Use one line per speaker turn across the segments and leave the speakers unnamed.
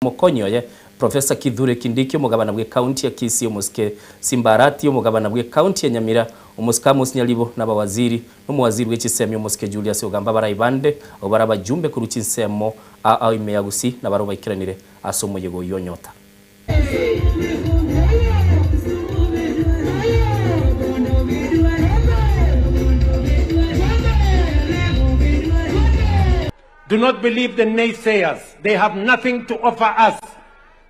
Omokonyi oye, Professor Kithure Kindiki, omogabana bw'ecounty ya Kisii omosike Simba Arati, omogabana bw'ecounty ya Nyamira omosike Amos Nyaribo, na abawaziri, na omowaziri bwe chisemi omosike Julius Ogamba abarai bande abwo bare abajumbe korwa chinsemo ao ao ime ya Gusii nabarabwo baikeranire ase omoyega oyio o Nyota.
Do not believe the naysayers, they have nothing to offer us,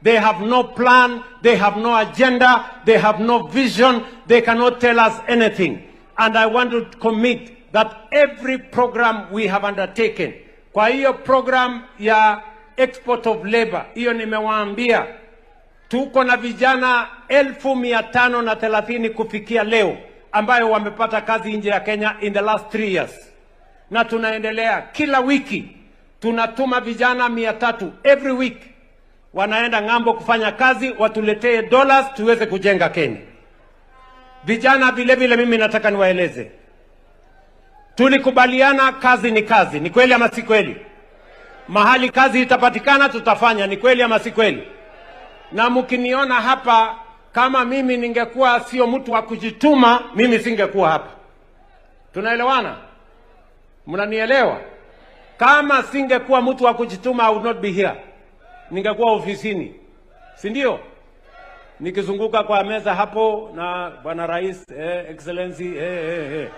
they have no plan, they have no agenda, they have no vision, they cannot tell us anything. And I want to commit that every program we have undertaken, kwa hiyo program ya export of labor, hiyo nimewaambia tuko na vijana 530,000 kufikia leo ambayo wamepata kazi nje ya Kenya in the last 3 years na tunaendelea kila wiki tunatuma vijana 300 every week wanaenda ng'ambo kufanya kazi, watuletee dollars tuweze kujenga Kenya. Vijana vile vile, mimi nataka niwaeleze, tulikubaliana kazi ni kazi. Ni kweli ama si kweli? Mahali kazi itapatikana tutafanya, ni kweli ama si kweli? Na mkiniona hapa, kama mimi ningekuwa sio mtu wa kujituma, mimi singekuwa hapa. Tunaelewana? Mnanielewa? Kama singekuwa mtu wa kujituma, I would not be here. Ningekuwa ofisini, si ndio? Nikizunguka kwa meza hapo na bwana rais, excellency, eh.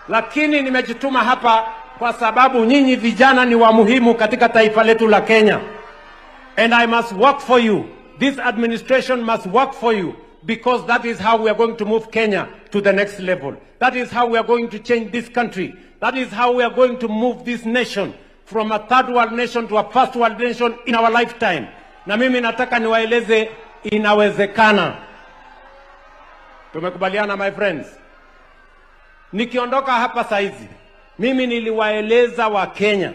Lakini nimejituma hapa kwa sababu nyinyi vijana ni wa muhimu katika taifa letu la Kenya. And I must work for you. This administration must work for you because that is how we are going to move Kenya to the next level. That is how we are going to change this country. That is how we are going to move this nation from a third world nation to a first world nation in our lifetime. Na mimi nataka niwaeleze inawezekana. Tumekubaliana my friends? Nikiondoka hapa saizi, mimi niliwaeleza wa Kenya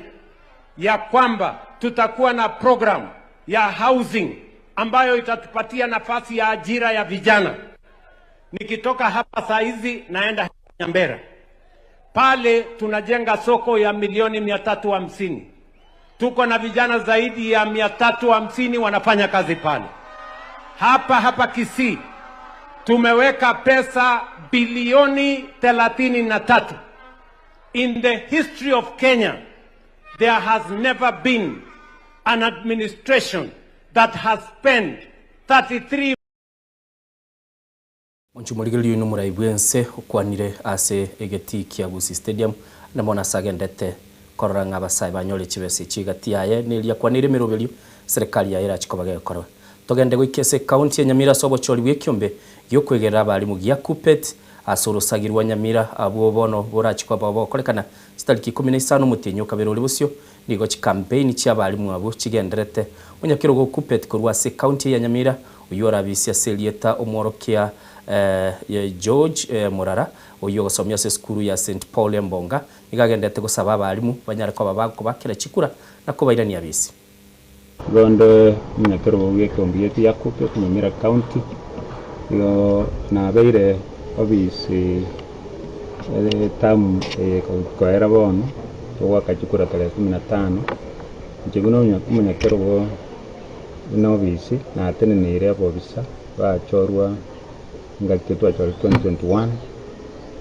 ya kwamba tutakuwa na program ya housing ambayo itatupatia nafasi ya ajira ya vijana. Nikitoka hapa saa hizi naenda Nyambera, pale tunajenga soko ya milioni 350. Tuko na vijana zaidi ya 350 wanafanya kazi pale. Hapa hapa Kisii tumeweka pesa bilioni 33. In the history of Kenya there has never been an administration that has spent 33
Monche omorigereria oino omorai bw'ense okwanire ase egetii kia Gusii Stadium, na bono ase agendete korora ng'a abasae banyore chibesa echi egati yaye neria akwaneire emeroberio serikali yaye erache koba gekorwa. Togende goika ase ekaunti ya Nyamira ase obochori bw'ekiombe gi'okwegerera abarimu gia Kuppet ase orosagi rwa Nyamira abwo bono borache koba bogokorekana chitariki ikomi na isano omotienyi o kabere ore bosio. Nigo chikampeini chi'abarimu abwo chigendererete. Omonyakerogo o Kuppet korwa ase ekaunti eye ya Nyamira oyio orabisia ase erieta omworokia George Morara oyio ogosomia ase esukuru ya St Paul Embonga nigo agendererete gosaba abarimu banyare koba bakobakera chikura na kobairania abisi.
Igo onde omonyakerogo bw'ekeombe giaito gia Kuppet, Nyamira County, igo nabeire obisi etamu eye koera bono, togoaka chikura tarehe kumi na tano, inche buna omonyakerogo buna obisi nateneneire abobisa bachorwa engaki twachorire 2021,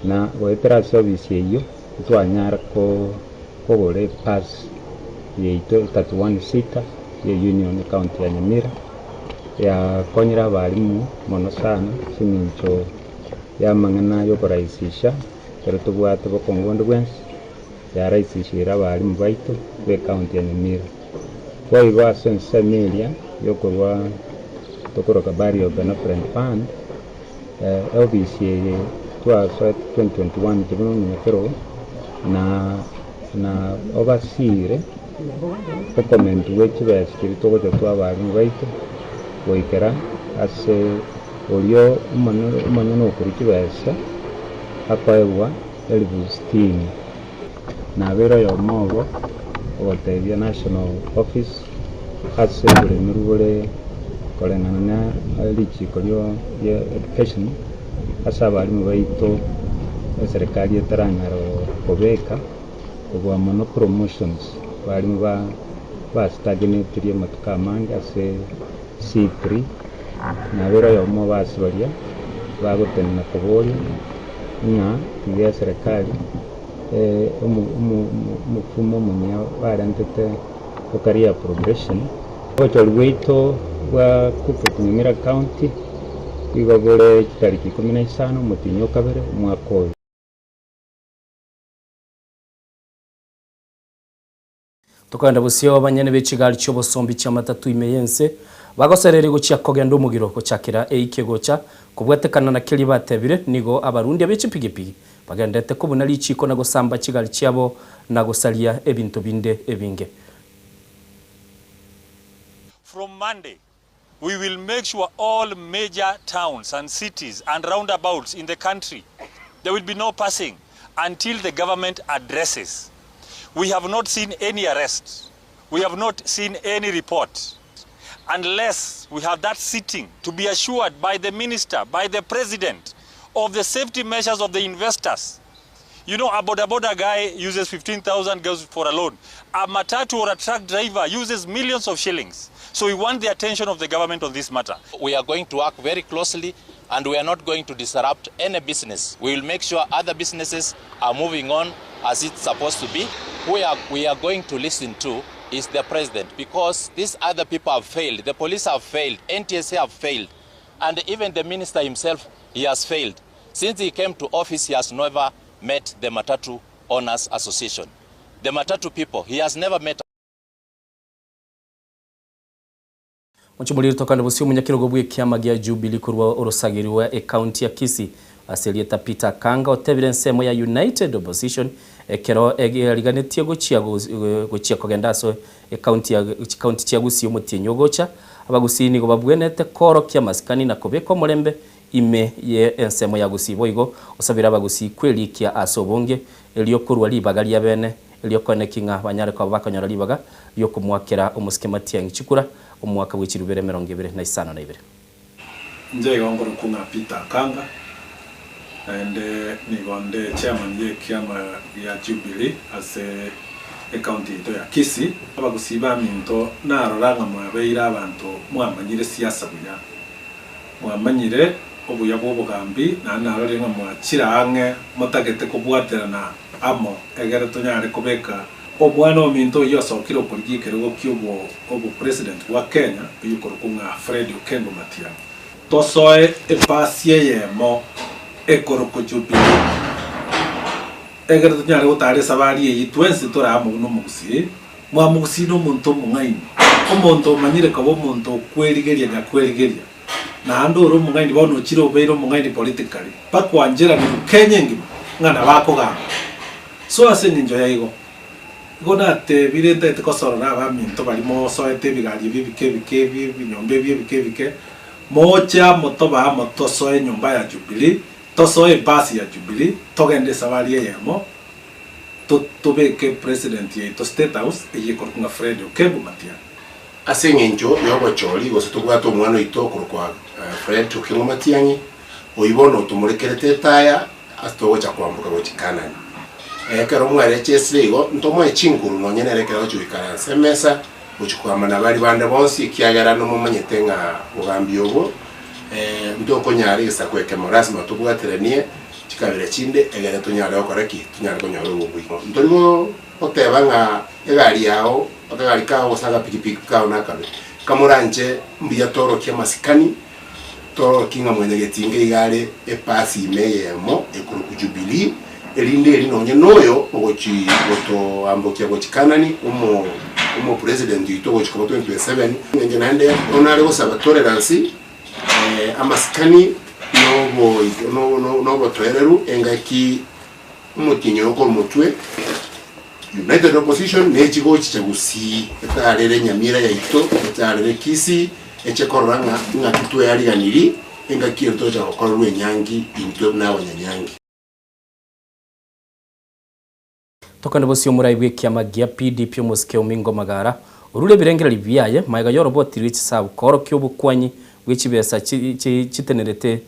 na goetera ase obisi eyio ntwanyara kogora epasi yaito 31 seater ye union ecounty ya Nyamira, yakonyire abalimu mono sana ase eng'encho y'amang'ana yokorahisisha ekero tobwate bokong'u bonde bwensi, yarahisishire abalimu baito b'ecounty ya Nyamira. Boigo ase ensemo eria yokorwa tokoroka Burial Benevolent Fund, ofisi eye twasoete 2021 intwe buna omonyakerogo na na obasire okomenti bwe chibesa chiria togocha twa abalimu baito goikera ase oria omonyene okorwa chibesa akoegwa elifu sitini. Nabeire oyomo obo ogotebia National Office ase oboremi bore koreng'ana na richiko ria education ase abalimu baito eserikali etaranyara kobeka kobua mono promotions abalimu ba Bastagnetirie amatuko amange ase C3, nabeire oyomo obasi baria bagotenena koboria ng'a tiga eserekari omofumo omuya barentete o career progression. Obochori bwaito bwa Kuppet Nyamira County igo bore chitariki ikomi na isano omotienyi o kabere omwaka oyo.
Tokogenda bosio abanyene be chigari chi'obosombi chi'amatatu ime y'ense, bagosereria gochia kogenda omogiro gochakera eiki egocha, kobwatekana na keria batebire, nigo abarundia be chipigipigi bagendete kobuna richiiko na gosamba chigari chiabo na gosaria ebinto binde ebinge.
From Monday, we will make sure all major towns and cities and roundabouts in the country, there will be no passing until the government addresses. We have not seen any arrest. We have not seen any report. Unless we have that sitting to be assured by the minister, by the president, of the safety measures of the investors. You know, a boda boda guy uses 15,000 girls for a loan. A matatu or a truck driver uses millions of shillings. So we want the attention of the government on this matter.
We are going to work very closely and we are not going to disrupt any business. We will make sure other businesses are moving on as it's supposed to be. Who we are going to listen to is the president because these other people have failed. The police have failed. NTSA have failed. And even the minister himself, he has failed. Since he came to office, he has never met the Matatu Owners Association. The Matatu people, he has never met.
Mochomorire tokande bosio omonyakerogo bw'ekiama gia Jubilee korwa orosageri rwa ecounty ya Kisii ase erieta Peter Kanga otebire ensemo ya United Opposition ekero eariganetie gochia gochia kogenda ase ecounty ya chicounty chia Gusii omotienyi ogocha. Abagusii nigo babwenete koorokia amasikani na kobeka omorembe Ime ye ensemo ya Gusii boigo osabire abagusii kwerikia ase obonge, erio korua ribaga ria bene, erio koeneki ng'a banyare koba bakonyora ribaga riokomoakera omosike Matiang'i chikura omwaka bwe chirubere 25.
Inche igo nkorokwa ng'a Peter Akanga, naende nigo nde chairman y'ekiama gia Jubilee ase ecounty yaito ya Kisii. Abagusii baminto narora ng'a mwabeire abanto mwamanyire siasa buya. Mwamanyire obuya bw'obogambi, naende narorire ng'a mwachire ang'e motagete kobwaterana amo, egere tonyare kobeka omwana ominto oyio osokire okorigia ekerogo ki'obopresident bwa Kenya, oyio okorokwa ng'a Fred Okengo Matiang'i. Tosoe epasi eyemo ekorokwa Jubilee, egere tonyare gotara esabari eyio twensi tore amo buna omogusii. Mwamogusii nomonto omong'aini, omonto omanyire koba omonto okwerigeria nyakwerigeria, naende ore omong'aini bono ochire obeire omong'aini politically, bakwancherani Kenya engima ng'a nabo akogamba. So ase eng'encho ya igo, igo natebire ntagete kosorora abaminto baria mosoete ebigari ebi ebike ebike ebi ebinyomba ebi ebike ebike, moche amo tobe amo tosoe enyomba ya Jubilee, tosoe ebasi ya Jubilee, togende esabari eyemo, Tobeke president yaito state house eyio ekorokwa ng'a Fred Okengo Matiang'i.
Ase eng'encho y'obochori gose tobwate omwana oito okorokwa Fred Okengo Matiang'i, oyio bono otomorekerete etaya ase togocha kwamboka gochia Kanani. Ekero mwarechesire igo, ntomoe chinguru nonye nere ekero agochia goikaransa emesa gochia kogamba nabaria bande bonsi, ekiagera nomomanyete ng'a bogambi obo ntokonyara egesaku ekemo, lasima tobwateranie Chikabira chinde, egere tonyare gokora ki? Tonyare konyora obobui. Ntori goteba ng'a egari yao, akagari kao gose agapikipiki kao nakabe. Kamoranche mbuya toorokie amasikani, toorokie ng'a mwanyagetinga iga are epasi ime eyemo ekorokwa Jubilee, erinde eri nonye noyo ogochi gotoambokia gochia Kanani, omo omopresident oito ogochi koba 2027, eng'encho naende bono nare gosaba tolerance. Amasikani nobotoereru engaki omotienyi oyo okore omotwe United Opposition nechi gochicha gusii etarere Nyamira yaito etarere Kisii eche korora ng'a ng'aki tweariganiri engaki ere togocha gokorerwa enyangi intwe buna abanyanyangi.
Tokane bosio omorai bw'ekiama gia PDP omosike Omingo Magara orure ebirengererio biaye magega y'oroboti rwe chisabu koorokia obokwanyi bwe chibesa chitenerete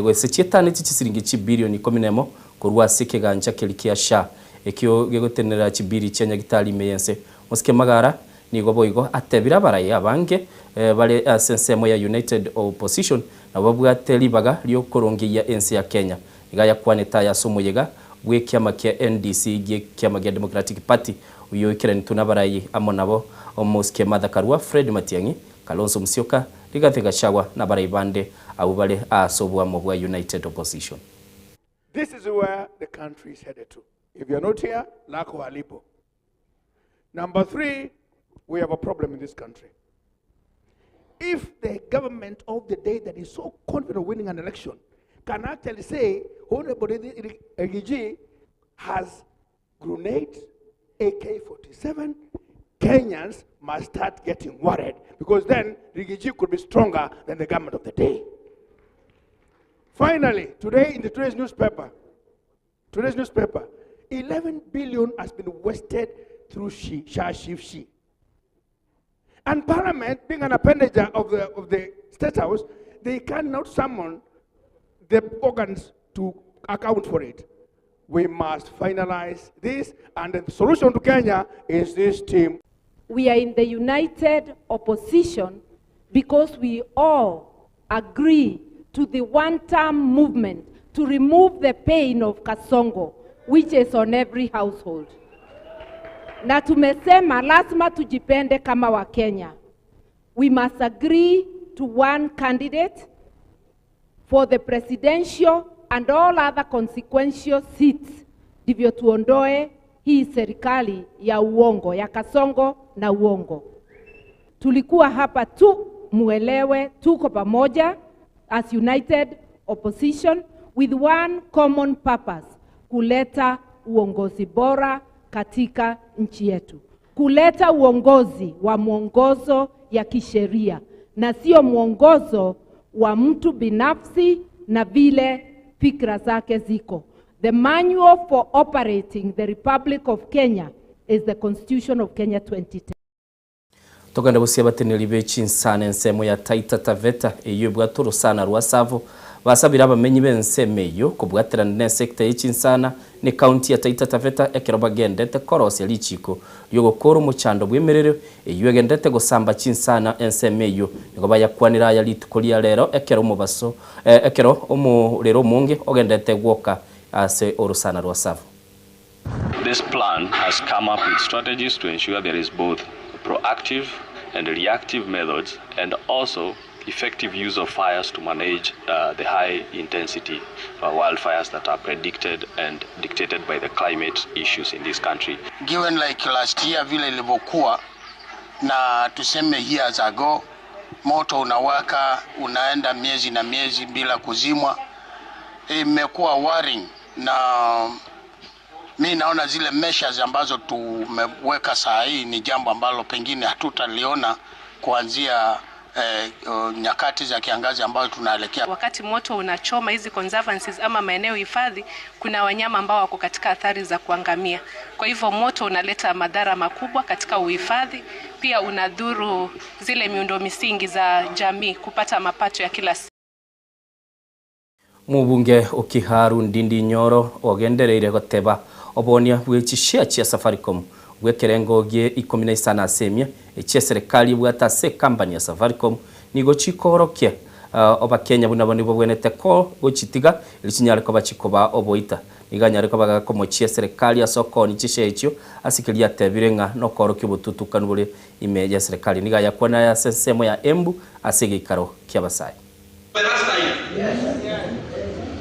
gose chietaneti chisiringi chibilioni ikomi nemo korwa ase ekegancha keria kia SHA ekio gegotenenera chibili chia Nyagitari ime y'ense. Omosike Magara. Nigo boigo atebire abarai abange bare ase ensemo ya United Opposition nabo babwate ribaga riokorongeyia ense ya Kenya. Iga ayakwanete aya ase omoyega bw'ekiama kia NDC gi'ekiama gia Democratic Party oyio oikeranetwe nabarai amo nabo Omosike Martha Karua, Fred Matiang'i, Kalonzo Musyoka, Rigathi Gachagua nabarai bande abwo bare ase oboamo bwa United Opposition.
This is where the country is headed to. If you're not here, lako halipo. Number three, we have a problem in this country. If the government of the day that is so confident of winning an election can actually say, Honorable Riggy G has grenades, AK-47, Kenyans must start getting worried because then Riggy G could be stronger than the government of the day. Finally, today in the today's newspaper, today's newspaper, 11 billion has been wasted through she, sha, she, she. And Parliament, being an appendage of the, of the State House, they cannot summon the organs to account for it. We must finalize this, and the solution to Kenya is this team.
We are in the united opposition because we all agree to the one-term movement to remove the pain of Kasongo, which is on every household. Na tumesema lazima tujipende kama Wakenya. We must agree to one candidate for the presidential and all other consequential seats, ndivyo tuondoe hii serikali ya uongo ya Kasongo na uongo. Tulikuwa hapa tu muelewe, tuko pamoja as united opposition with one common purpose, kuleta uongozi bora katika nchi yetu, kuleta uongozi wa mwongozo ya kisheria na sio mwongozo wa mtu binafsi na vile fikra zake ziko. The manual for operating the Republic of Kenya is the Constitution of Kenya 2010.
Togenda gosia abateneri be chinsana ensemo ya Taita Taveta eyio ebwate orosana rwa Tsavo basabire abamenyi b'ensemo eyio kobwaterana na esecta ye chinsana ne county ya Taita Taveta ekero bagendete korosia richiko riogokora omochando bw'emerero eyio egendete gosamba chinsana ensemo eyio nigo bayakwanera aya rituko ria rero ekero omobaso ekero omorero omonge ogendete gwoka ase orosana rwa Tsavo.
This plan has come up with strategies to ensure there is both proactive and reactive methods and also effective use of fires to manage the high intensity wildfires that are predicted and dictated by the climate issues in this country.
Given like last year vile ilivyokuwa na tuseme years ago, moto unawaka unaenda miezi na miezi bila kuzimwa, imekuwa worrying, na mi naona zile measures ambazo tumeweka saa hii ni jambo ambalo pengine hatutaliona kuanzia nyakati za kiangazi ambazo tunaelekea.
Wakati moto unachoma hizi conservancies ama maeneo hifadhi, kuna wanyama ambao wako katika athari za kuangamia. Kwa hivyo moto unaleta madhara makubwa katika uhifadhi, pia unadhuru zile miundo misingi za jamii kupata mapato ya kila siku.
Mobunge o Kiharu Ndindi Nyoro ogendereire goteba obonia bwe chishare chia Safaricom bwe ekerengo gie 15 ase emia echia serikali ebwate ase ekampani ya Safaricom nigo chikorokia obakenya buna nibo bwenete ko gochitiga eri chinyare koba chikoba oboita niga anyare koba gakomochia serikali ase okoonia chishare echio ase keria atebire ng'a nokorokia obotutukanu bore ime ya serikali niga ayakwana ase ensemo ya Embu ase egeikaro kia abasae.
The last time.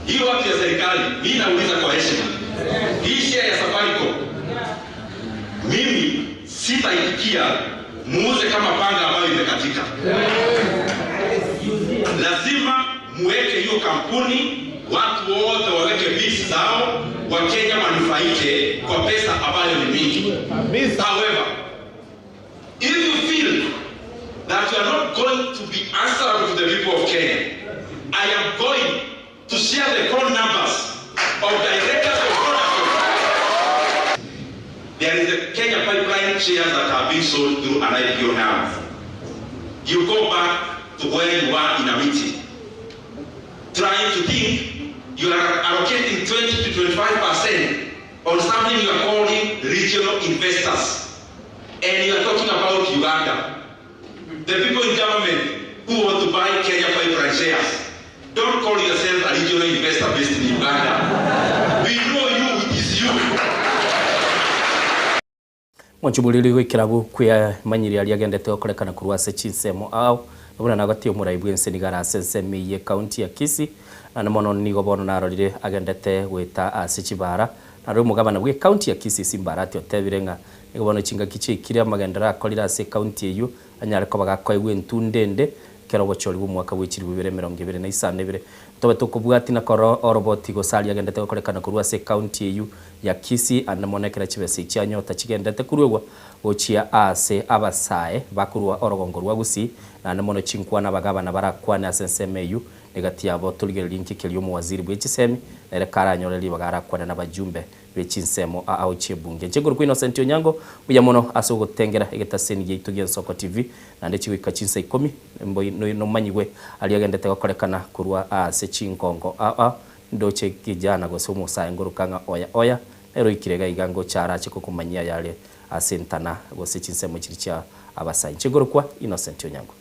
Hiyo watu ya serikali, mimi nauliza kwa heshima. Hii share ya Safaricom, mimi sitaitikia muuze kama panga ambayo imekatika. Lazima muweke hiyo kampuni, watu wote waweke bids zao, Wakenya wanufaike kwa pesa ambayo ni mingi. However, if you feel that you are not going to be answerable to the people of Kenya, I am going to share the phone numbers of directors of Vodacom. There is a Kenya Pipeline shares that are being sold through an IPO now. You go back to where you are in a meeting, trying to think you are allocating 20 to 25% on something you are calling regional investors. And you are talking about Uganda. The people in government who want to buy Kenya Pipeline shares, don't call yourself a regional investor based in Uganda. We know you, it is you.
Mwanchuboriri goikera abwo kwemanyiria aria agendete gokorekana korwa ase chinsemo ao, na buna nagotie omorai bw'ense nigo are ase ensemo eyio y'ecounty ya Kisii, naende mono nigo bono narorire agendete goeta ase chibara. Narorio omogabana bw'ecounty ya Kisii Simba Arati otebire ng'a nigo bono chingaki chiaikire amagenderero akorire ase ecounty eyio anyare koba gakoegwa entunda ende ekero obochori bw'omwaka bwe chilifu ibere 25 ibere. Ntobe tokobwatia na korora oroboti gose aria agendete gokorekana korwa ase ecounty eyio ya Kisii ande mono ekero chibesa echi chianyota chigendete koruegwa gochia aase abasae bakorua orogongo rwa Gusii naende mono chinkwana abagabana barakwane ase ensemo eyio Egati yabo torigererie inki keria omowaziri bwe chisemi nere karanyore ribaga arakwane nabajumbe be chinsemo ao chi'ebunge. Inche nkorokwa Innocent Onyango, mbuya mono ase ogotengera egetaseni giaito gi'Ensoko TV, naende chigoika chinsa ikomi nomanyigwe aria agendete gokorekana korwa aase chingongo ao ndoche kijana gose omosae ngoroka ng'a oya oya nere oikire iga iga ngocha arache kokomanyia ayare ase entana gose chinsemo chiria chia abasae. Inche nkorokwa Innocent Onyango.